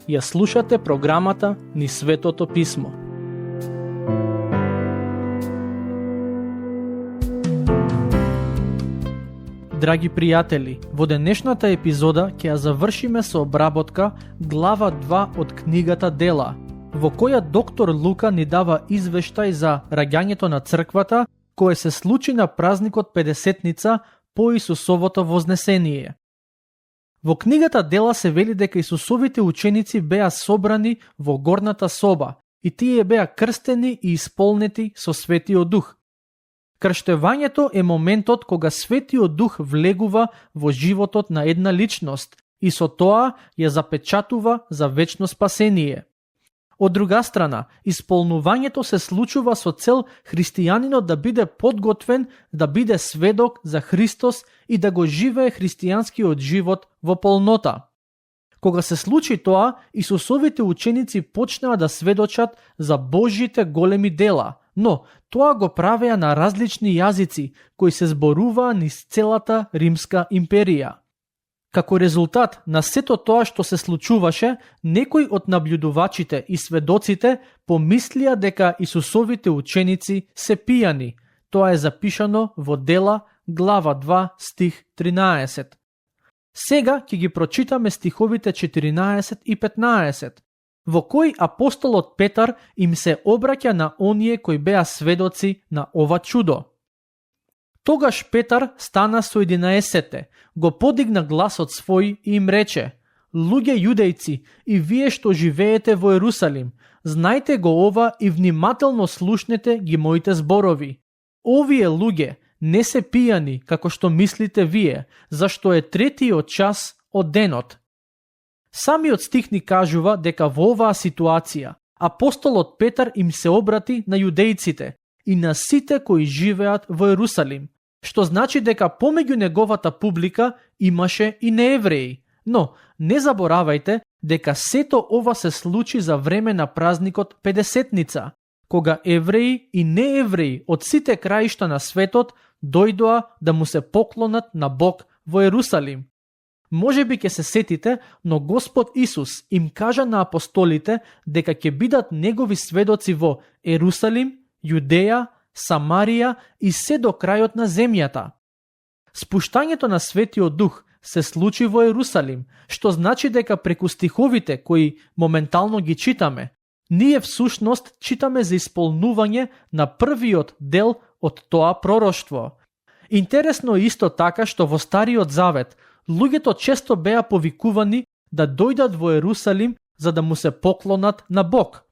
Ја слушате програмата Низ Светото Писмо. Драги пријатели, во денешната епизода ќе ја завршиме со обработка глава 2 од книгата Дела, во која доктор Лука ни дава извештај за раѓањето на црквата кое се случи на празникот Педесетница по Исусовото вознесение. Во книгата Дела се вели дека Исусовите ученици беа собрани во горната соба и тие беа крстени и исполнети со Светиот Дух. Крштевањето е моментот кога Светиот Дух влегува во животот на една личност и со тоа ја запечатува за вечно спасение. Од друга страна, исполнувањето се случува со цел христијанинот да биде подготвен, да биде сведок за Христос и да го живее христијанскиот живот во полнота. Кога се случи тоа, Исусовите ученици почнаа да сведочат за Божите големи дела, но тоа го правеа на различни јазици кои се зборуваа низ целата Римска империја. Како резултат на сето тоа што се случуваше, некои од наблюдувачите и сведоците помислија дека Исусовите ученици се пијани. Тоа е запишано во Дела, глава 2, стих 13. Сега ќе ги прочитаме стиховите 14 и 15, во кои апостолот Петар им се обраќа на оние кои беа сведоци на ова чудо. Тогаш Петар стана со 11, го подигна гласот свој и им рече: „Луѓе јудејци и вие што живеете во Ерусалим, знајте го ова и внимателно слушнете ги моите зборови. Овие луѓе не се пијани како што мислите вие, зашто е третиот час од денот.“ Самиот стих ни кажува дека во оваа ситуација апостолот Петар им се обрати на јудејците и на сите кои живеат во Ерусалим, што значи дека помеѓу неговата публика имаше и неевреи. Но не заборавајте дека сето ова се случи за време на празникот Педесетница, кога евреи и неевреи од сите краишта на светот дојдоа да му се поклонат на Бог во Ерусалим. Може би ќе се сетите, но Господ Исус им кажа на апостолите дека ќе бидат негови сведоци во Ерусалим, Јудеја, Самарија и се до крајот на земјата. Спуштањето на Светиот Дух се случи во Ерусалим, што значи дека преку стиховите кои моментално ги читаме, ние всушност читаме за исполнување на првиот дел од тоа пророштво. Интересно е исто така што во Стариот Завет луѓето често беа повикувани да дојдат во Ерусалим за да му се поклонат на Бог.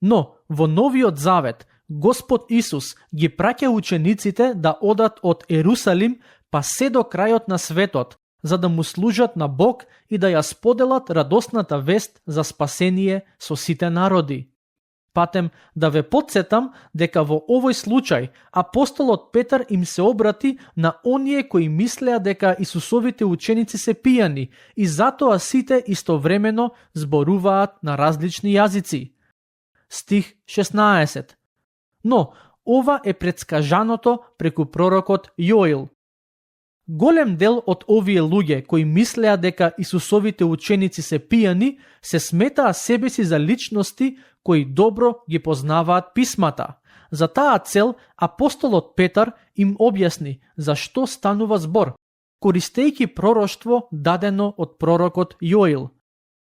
Но во Новиот Завет Господ Исус ги праќа учениците да одат од Ерусалим па се до крајот на светот, за да му служат на Бог и да ја споделат радосната вест за спасение со сите народи. Патем да ве потсетам дека во овој случај апостолот Петар им се обрати на оние кои мислеа дека Исусовите ученици се пијани и затоа сите истовремено зборуваат на различни јазици. Стих 16. Но ова е предскажаното преку пророкот Јоил. Голем дел од овие луѓе кои мислеа дека Исусовите ученици се пијани, се сметаа себе си за личности кои добро ги познаваат писмата. За таа цел апостолот Петар им објасни за што станува збор, користејќи пророштво дадено од пророкот Јоил.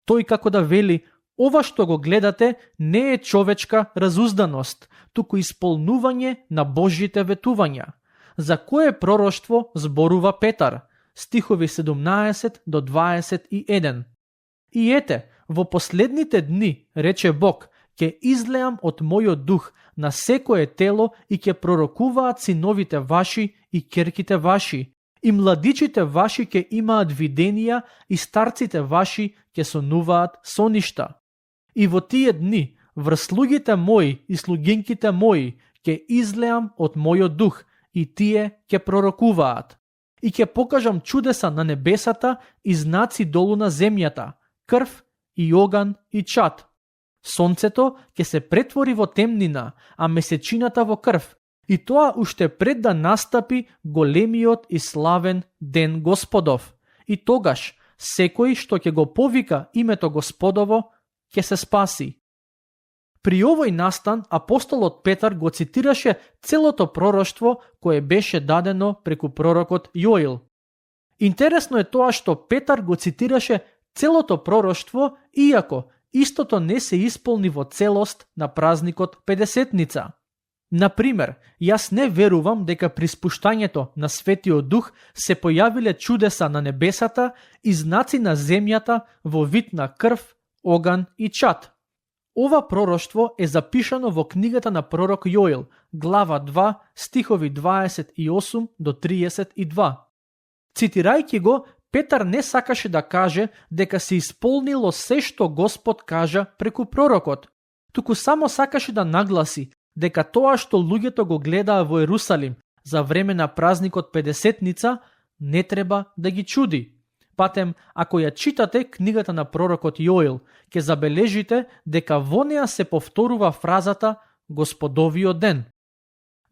Тој како да вели: „Ова што го гледате не е човечка разузданост, туку исполнување на Божјите ветувања“. За кое пророштво зборува Петар? Стихови 17 до 21. „И ете, во последните дни, рече Бог, ќе излеам од мојот дух на секое тело и ќе пророкуваат синовите ваши и ќерките ваши, и младичите ваши ќе имаат виденија и старците ваши ќе сонуваат соништа. И во тие дни врз слугите мои и слугинките мои ќе излеам од мојот дух и тие ќе пророкуваат. И ќе покажам чудеса на небесата и знаци долу на земјата, крв и оган и чад. Сонцето ќе се претвори во темнина, а месечината во крв, И тоа уште пред да настапи големиот и славен ден Господов. И тогаш секој што ќе го повика името Господово ќе се спаси. При овој настан апостолот Петар го цитираше целото пророштво кое беше дадено преку пророкот Јоил. Интересно е тоа што Петар го цитираше целото пророштво, иако истото не се исполни во целост на празникот Педесетница. Например, јас не верувам дека при спуштањето на Светиот Дух се појавиле чудеса на небесата и знаци на земјата во вид на крв, оган и чад. Ова пророштво е запишано во книгата на пророк Јоил, глава 2, стихови 28 до 32. Цитирајќи го, Петар не сакаше да каже дека се исполнило се што Господ кажа преку пророкот, туку само сакаше да нагласи дека тоа што луѓето го гледаа во Ерусалим за време на празникот Педесетница не треба да ги чуди. Патем, ако ја читате книгата на пророкот Јоил, ќе забележите дека во неа се повторува фразата Господовиот ден.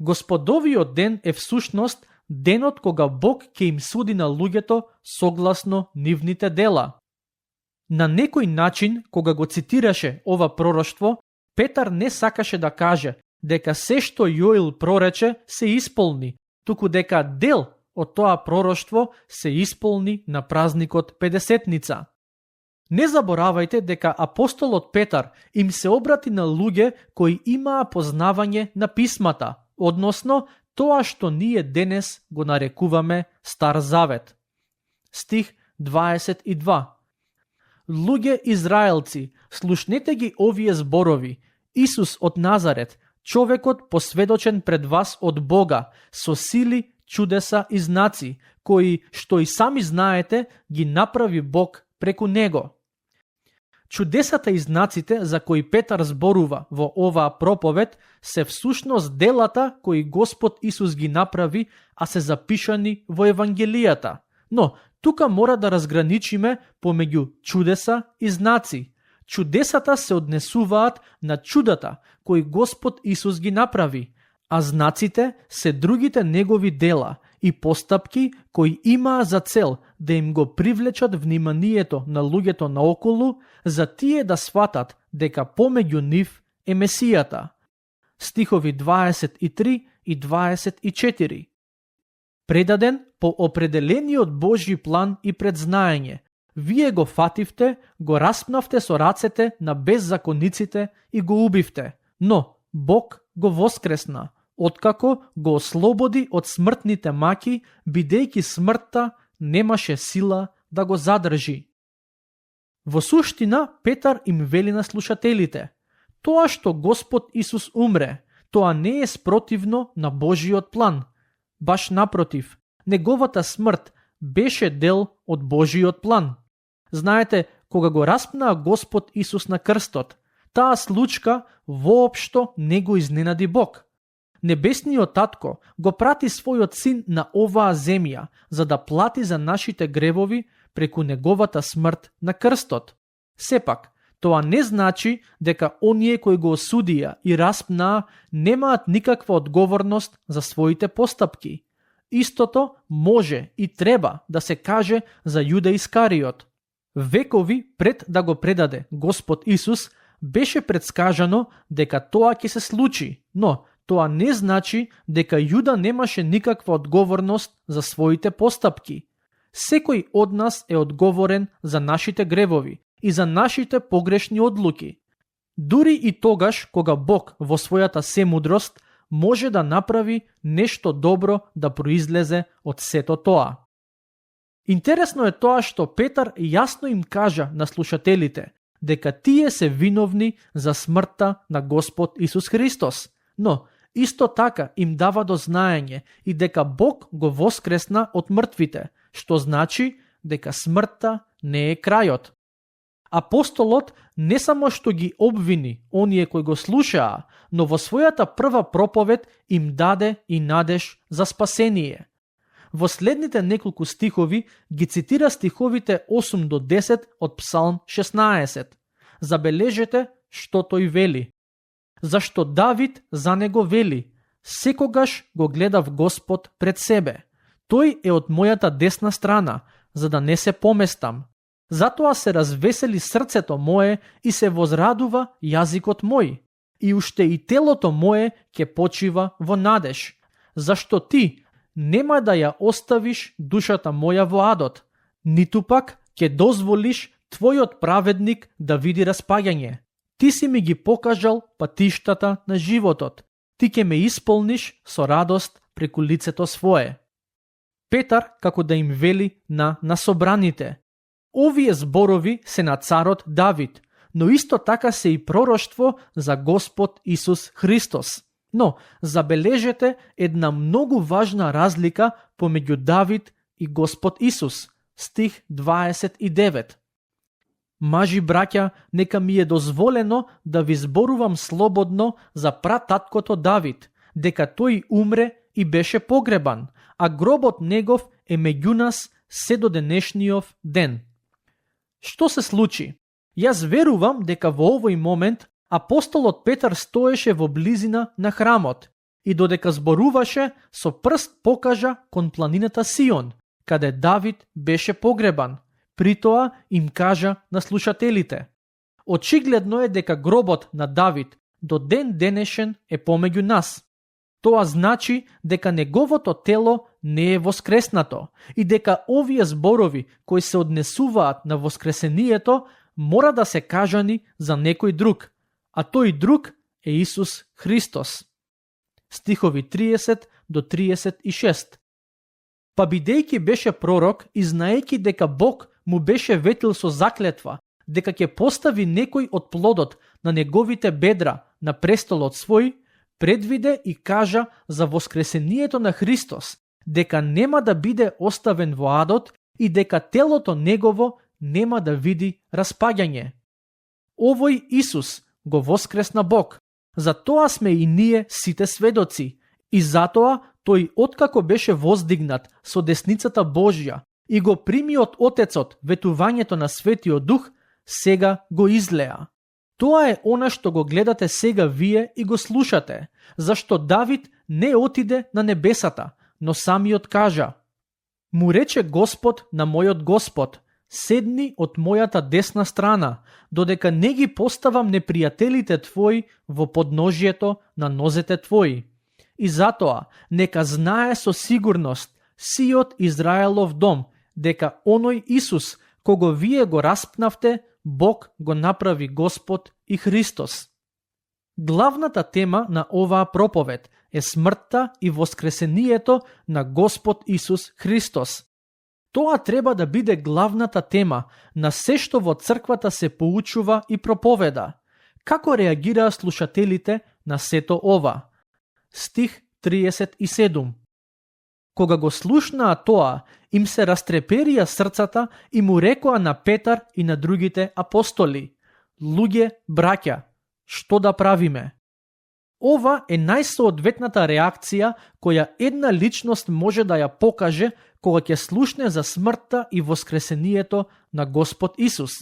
Господовиот ден е всушност денот кога Бог ќе им суди на луѓето согласно нивните дела. На некој начин, кога го цитираше ова пророштво, Петар не сакаше да каже дека се што Јоил прорече се исполни, туку дека дел од тоа пророштво се исполни на празникот Педесетница. Не заборавајте дека апостолот Петар им се обрати на луѓе кои имаа познавање на писмата, односно тоа што ние денес го нарекуваме Стар Завет. Стих 22. Луѓе израелци, слушнете ги овие зборови. Исус од Назарет, човекот посведочен пред вас од Бога, со сили, чудеса и знаци, кои, што и сами знаете, ги направи Бог преку него. Чудесата и знаците за кои Петар зборува во оваа проповед се всушност делата кои Господ Исус ги направи, а се запишани во Евангелијата. Но тука мора да разграничиме помеѓу чудеса и знаци. Чудесата се однесуваат на чудата кои Господ Исус ги направи, а знаците се другите негови дела и постапки кои имаа за цел да им го привлечат вниманието на луѓето наоколу, за тие да сватат дека помеѓу нив е Месијата. Стихови 23 и 24. Предаден по определениот Божји план и предзнаење, вие го фативте, го распнавте со рацете на беззакониците и го убивте, но Бог го воскресна, откако го ослободи од смртните маки, бидејќи смртта немаше сила да го задржи. Во суштина, Петар им вели на слушателите: тоа што Господ Исус умре, тоа не е спротивно на Божиот план. Баш напротив, неговата смрт беше дел од Божиот план. Знаете, кога го распнаа Господ Исус на крстот, таа случка воопшто не го изненади Бог. Небесниот татко го прати својот син на оваа земја за да плати за нашите гревови преку неговата смрт на крстот. Сепак, тоа не значи дека оние кои го осудија и распнаа немаат никаква одговорност за своите постапки. Истото може и треба да се каже за Јуда Искариот. Векови пред да го предаде Господ Исус, беше предскажано дека тоа ќе се случи, но тоа не значи дека Јуда немаше никаква одговорност за своите постапки. Секој од нас е одговорен за нашите гревови и за нашите погрешни одлуки. Дури и тогаш кога Бог во својата семудрост може да направи нешто добро да произлезе од сето тоа. Интересно е тоа што Петар јасно им кажа на слушателите дека тие се виновни за смртта на Господ Исус Христос, но исто така им дава до знаење и дека Бог го воскресна од мртвите, што значи дека смртта не е крајот. Апостолот не само што ги обвини оние кои го слушаа, но во својата прва проповед им даде и надеж за спасение. Во следните неколку стихови ги цитира стиховите 8 до 10 од Псалм 16. Забележете што тој вели. Зашто Давид за него вели: секогаш го гледав Господ пред себе. Тој е од мојата десна страна, за да не се поместам. Затоа се развесели срцето мое и се возрадува јазикот мој. И уште и телото мое ќе почива во надеж. Зашто ти нема да ја оставиш душата моја во адот, ниту пак ќе дозволиш твојот праведник да види распаѓање. Ти си ми ги покажал патиштата на животот. Ти ќе ме исполниш со радост преку лицето свое. Петар како да им вели на собраните. Овие зборови се на царот Давид, но исто така се и пророштво за Господ Исус Христос. Но забележете една многу важна разлика помеѓу Давид и Господ Исус. Стих 29. Мажи браќа, нека ми е дозволено да ви зборувам слободно за прататкото Давид, дека тој умре и беше погребан, а гробот негов е меѓу нас се до денешниот ден. Што се случи? Јас верувам дека во овој момент апостолот Петар стоеше во близина на храмот и додека зборуваше со прст покажа кон планината Сион, каде Давид беше погребан. При тоа им кажа на слушателите. Очигледно е дека гробот на Давид до ден денешен е помеѓу нас. Тоа значи дека неговото тело не е воскреснато и дека овие зборови кои се однесуваат на воскресението мора да се кажани за некој друг, а тој друг е Исус Христос. Стихови 30 до 36. Па бидејќи беше пророк и знаејќи дека Бог му беше ветил со заклетва дека ќе постави некој од плодот на неговите бедра на престолот свој, предвиде и кажа за воскресението на Христос, дека нема да биде оставен во адот и дека телото негово нема да види распаѓање. Овој Исус го воскресна Бог, за тоа сме и ние сите сведоци, и затоа тој откако беше воздигнат со десницата Божја и го прими од Отецот ветувањето на Светиот Дух, сега го излеа. Тоа е она што го гледате сега вие и го слушате, зашто Давид не отиде на небесата, но самиот кажа: му рече Господ на мојот Господ, седни од мојата десна страна, додека не ги поставам непријателите твои во подножјето на нозете твои. И затоа, нека знае со сигурност сиот Израелов дом, дека оној Исус, кого вие го распнавте, Бог го направи Господ и Христос. Главната тема на оваа проповед е смртта и воскресението на Господ Исус Христос. Тоа треба да биде главната тема на се што во црквата се поучува и проповеда. Како реагираа слушателите на сето ова? Стих 37. Кога го слушнаа тоа, им се растреперија срцата и му рекоа на Петар и на другите апостоли: луѓе, браќа, што да правиме? Ова е најсоодветната реакција која една личност може да ја покаже кога ќе слушне за смртта и воскресението на Господ Исус.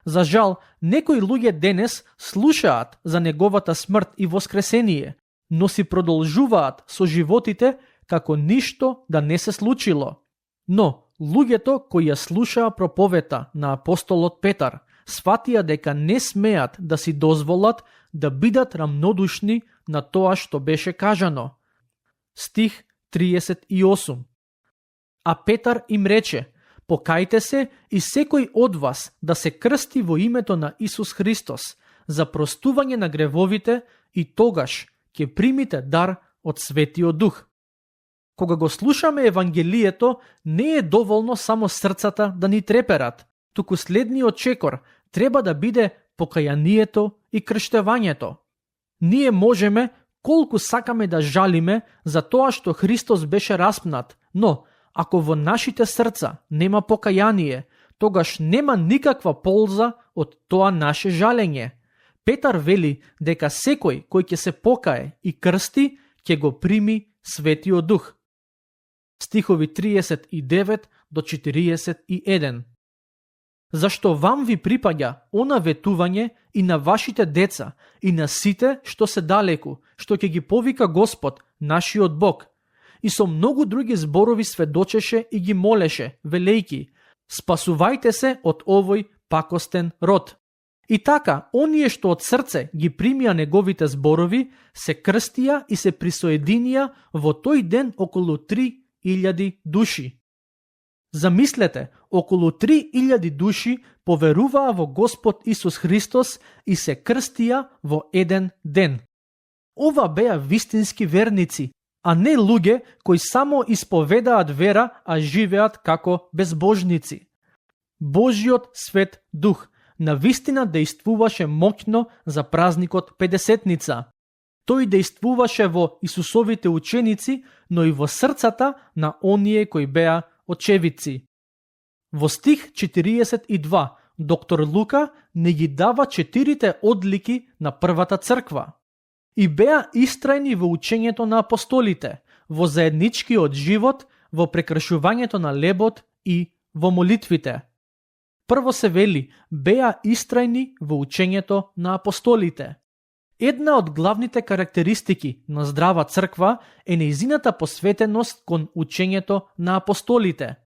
За жал, некои луѓе денес слушаат за неговата смрт и воскресение, но си продолжуваат со животите како ништо да не се случило. Но луѓето кои ја слушаа проповета на апостолот Петар сватија дека не смеат да си дозволат да бидат рамнодушни на тоа што беше кажано. Стих 38. А Петар им рече: покајте се и секој од вас да се крсти во името на Исус Христос за простување на гревовите и тогаш ќе примите дар од Светиот Дух. Кога го слушаме Евангелието, не е доволно само срцата да ни треперат, туку следниот чекор треба да биде покајанието и крштевањето. Ние можеме колку сакаме да жалиме за тоа што Христос беше распнат, но ако во нашите срца нема покаяние, тогаш нема никаква полза од тоа наше жалење. Петар вели дека секој кој ќе се покае и крсти, ќе го прими Светиот Дух. Стихови 39 до 41. Зашто вам ви припаѓа она ветување и на вашите деца, и на сите што се далеку, што ќе ги повика Господ, нашиот Бог. И со многу други зборови сведочеше и ги молеше, велејки: спасувајте се од овој пакостен род. И така, оние што од срце ги примија неговите зборови, се крстија и се присоединија во тој ден околу 3000 души. Замислете, околу 3000 души поверуваа во Господ Исус Христос и се крстија во еден ден. Ова беа вистински верници, а не луѓе кои само исповедаат вера, а живеат како безбожници. Божиот Свет Дух навистина дејствуваше моќно за празникот Педесетница. Тој дејствуваше во Исусовите ученици, но и во срцата на оние кои беа очевидци. Во стих 42, доктор Лука не ги дава 4 одлики на првата црква. И беа истрајни во учењето на апостолите, во заедничкиот живот, во прекршувањето на лебот и во молитвите. Прво се вели, беа истрајни во учењето на апостолите. Една од главните карактеристики на здрава црква е нејзината посветеност кон учењето на апостолите.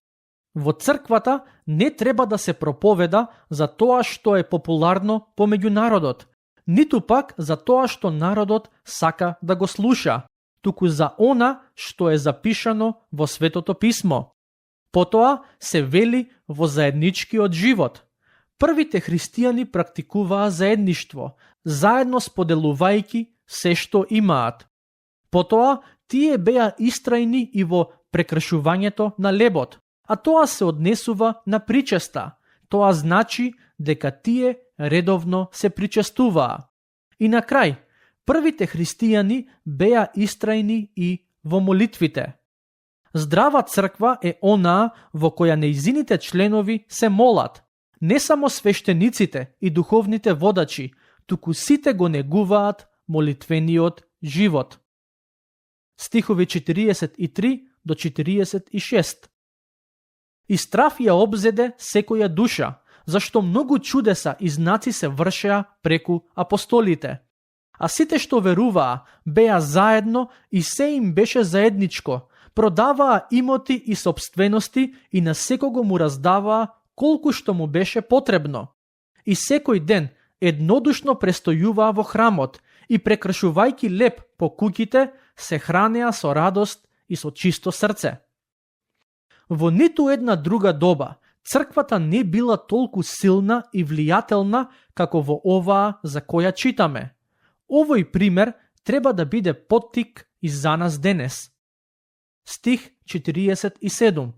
Во црквата не треба да се проповеда за тоа што е популарно помеѓу народот, ниту пак за тоа што народот сака да го слуша, туку за она што е запишано во Светото Писмо. Потоа се вели во заедничкиот живот. Првите христијани практикуваа заедништво, заедно споделувајќи се што имаат. Потоа тие беа истрајни и во прекршувањето на лебот, а тоа се однесува на причеста. Тоа значи дека тие редовно се причестуваа. И на крај, првите христијани беа истрајни и во молитвите. Здрава црква е онаа во која нејзините членови се молат. Не само свештениците и духовните водачи, туку сите го негуваат молитвениот живот. Стихови 43 до 46. И страв ја обзеде секоја душа, зашто многу чудеса и знаци се вршеа преку апостолите. А сите што веруваа беа заедно и се им беше заедничко, продаваа имоти и собственности и на секого му раздаваа колку што му беше потребно. И секој ден еднодушно престојуваа во храмот и прекршувајќи леб по куќите се хранеа со радост и со чисто срце. Во ниту една друга доба црквата не била толку силна и влијателна како во оваа за која читаме. Овој пример треба да биде поттик и за нас денес. Стих 47.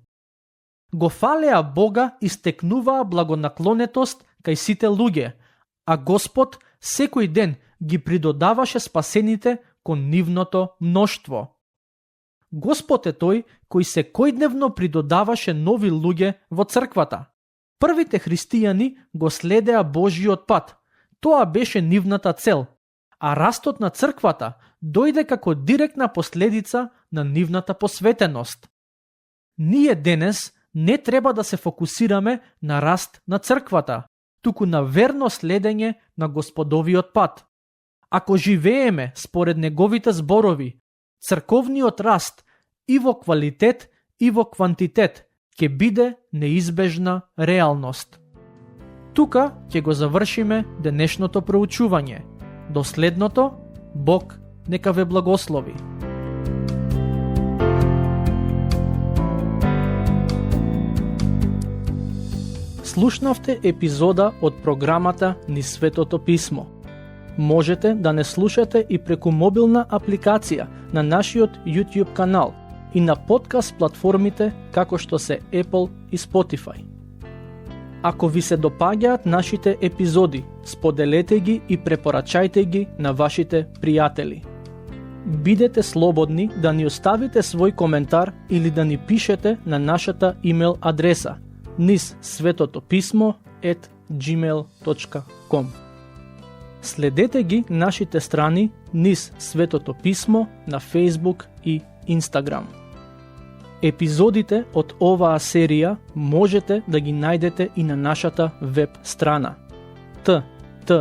Го фалеа Бога и стекнуваа благонаклонетост кај сите луѓе, а Господ секој ден ги придодаваше спасените кон нивното мноштво. Господ е тој кој секојдневно придодаваше нови луѓе во црквата. Првите христијани го следеа Божиот пат. Тоа беше нивната цел, а растот на црквата дојде како директна последица на нивната посветеност. Ние денес не треба да се фокусираме на раст на црквата, туку на верно следење на Господовиот пат. Ако живееме според неговите зборови, црковниот раст и во квалитет и во квантитет ќе биде неизбежна реалност. Тука ќе го завршиме денешното проучување. До следното, Бог нека ве благослови. Слушнавте епизода од програмата Низ Светото Писмо. Можете да не слушате и преку мобилна апликација на нашиот YouTube канал и на подкаст платформите како што се Apple и Spotify. Ако ви се допаѓаат нашите епизоди, споделете ги и препорачајте ги на вашите пријатели. Бидете слободни да ни оставите свој коментар или да ни пишете на нашата имейл адреса nizsvetotopисmo@gmail.com. Следете ги нашите страни Низ Светото Писмо на Facebook и Instagram. Епизодите од оваа серија можете да ги најдете и на нашата веб страна ttb.twr.org.